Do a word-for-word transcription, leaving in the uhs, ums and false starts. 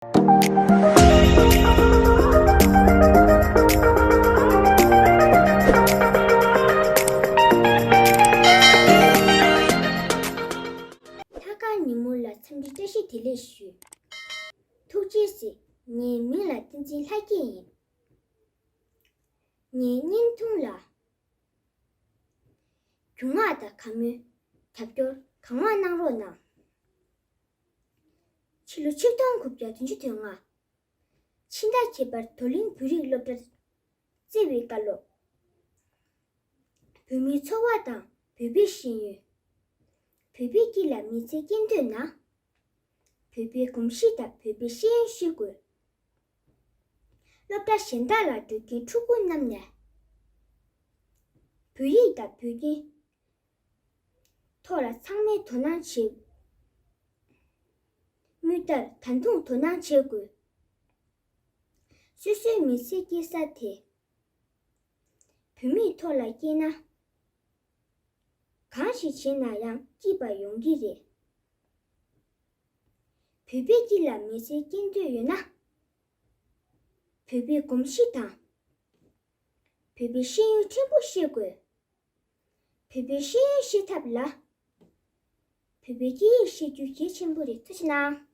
ལྷག་དཀར་ཉིན་མོ་ལ་འཚམས་འདྲི་བཀྲ་ཤིས་བདེ་ལེགས་ཞུ། ཐུགས་རྗེ་གཟིགས། ངའི་མིང་ལ་བསྟན་འཛིན་ལྷ་སྐྱིད་ཡིན། ངའི་བརྙན་ཐུང་ལ་རྒྱུས་མངའ་དང་དགའ་མོས་རྒྱབ་སྐྱོར་གང་མང་གནང་རོགས་གནང་། ཕྱི་ལོ་ཆིག་སྟོང་དགུ་བརྒྱ་བདུན་ཅུ་དོན་ལྔ། ཕྱི་ཟླ་བརྒྱད་པར་རྡོར་གླིང་བོད་རིགས་སློབ་གྲྭར་བརྩི་བའི་བཀའ་སློབ། བོད་མིའི་འཚོ་བ་དང་བོད་པའི་ཤེས་ཡོན། བོད་པའི་སྐད་ལ་མི་ཚེ་སྐྱེལ་འདོད་ན། བོད་པའི་གོམས་གཤིས་དང་བོད་པའི་ཤེས་ཡོན་ཤེས་དགོས། སློབ་གྲྭ་གཞན་དག་ལ་འགྲོ་མཁན་ཕྲུ་གུ་རྣམས་ནས་བོད་ཡིག་དང་བོད་སྐད་ཐོག་ལ་ཚང་མས་དོ་སྣང་བྱེད། དངུལ་ལྟར་ད་དུང་དོ་སྣང་བྱེད་དགོས། སོ་སོའི་མི་ཚེ་སྐྱེལ་ས་དེ་བོད་མིའི་ཐོག་ལ་སྐྱེལ་ན། གང་ཞིག་བྱས་ན་ཡང་སྐྱིད་པ་ཡོང་གི་རེད། བོད་པའི་སྐད་ལ་མི་ཚེ་སྐྱེལ་འདོད་ཡོད་ན། བོད་པའི་གོམས་གཤིས་དང་། བོད་པའི་ཤེས་ཡོན་ཕྲན་བུ་ཤེས་དགོས། བོད་པའི་ཤེས་ཡོན་ཤེས་ཐབས་ལ། བོད་པའི་སྐད་ཡིག་ཤེས་རྒྱུ་གལ་ཆེན་པོ་རེད། ཐུགས་རྗེ་གནང་།